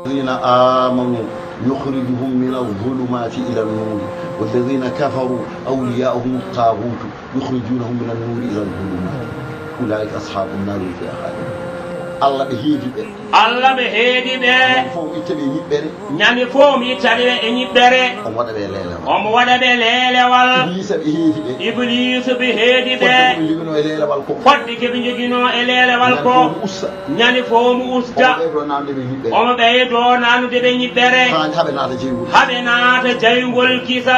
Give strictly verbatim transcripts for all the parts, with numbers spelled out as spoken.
الذين آمنوا يخرجهم من الظلمات إلى النور والذين كفروا أولياؤهم الطاغوت يخرجونهم من النور إلى الظلمات أولئك أصحاب النار هم فيها خالدون. Allah ɓe heedi ɓe. Allah ɓe heedi ɓe. Fof itta ɓe ñiɓɓere. Ñande fof mi ittaɓe e ñiɓɓere. Omo waɗa ɓe leelewal. Omo waɗa ɓe leelewal. Ibliisa ɓe heedi ɓe. Ibliisa ɓe heedi ɓe. Fodde ko ɓe njoginoo e leelewal ko. Fodde ko ɓe njoginoo e leelewal ko. Ñande fof mo usta. Ñande fof mo usta. Omo ɓeydoo naatnude ɓe ñiɓɓere. Omo ɓeydoo naatnude ɓe ñiɓɓere. Haa, haa ɓe naata jeyngol. Haa ɓe naata jeyngol kisa.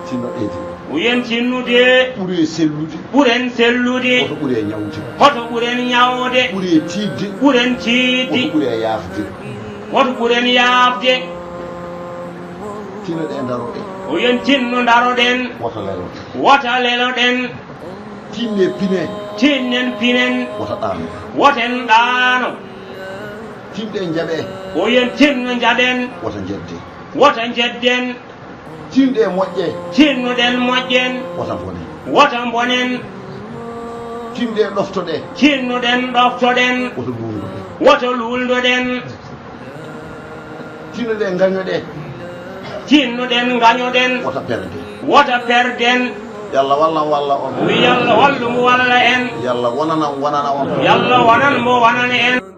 Tinno ɗeedi. Ɓuren tinnude. Ɓure sellude. Ɓuren sellude. Hoto ɓure ñawde. Hoto ɓuren ñawde. Ɓure tiiɗde. Ɓuren tiiɗde. Hoto ɓure yaafde. Hoto ɓuren yaafde. Tinno ɗe ndaroɗen. O yen tinno ndaroɗen. Wota leloɗen. Wota leloɗen. Tinne pinen. Tinnen pinen. Wota ɗaano. Woten ɗaano. Tinɗe njaɓe. O yen tinno njaɓen. Wota njedde. Wota njedden. Tinɗe moƴƴe. Tinnoɗen moƴƴen. Wota mbonen. Wota mbonen. Tinɗe ɗoftoɗe. Tinnoɗen ɗoftoɗen. Wota luulndoɗen. Wota luulndoɗen. Tinnoɗe ngañoɗe. Tinnoɗen ngañoɗen. Wota perden. Wota perden. Yalla wallam walla on. Wi Yalla wallu mo walla en. Yalla wonanam wonana on. Yalla wonan mo wonana en.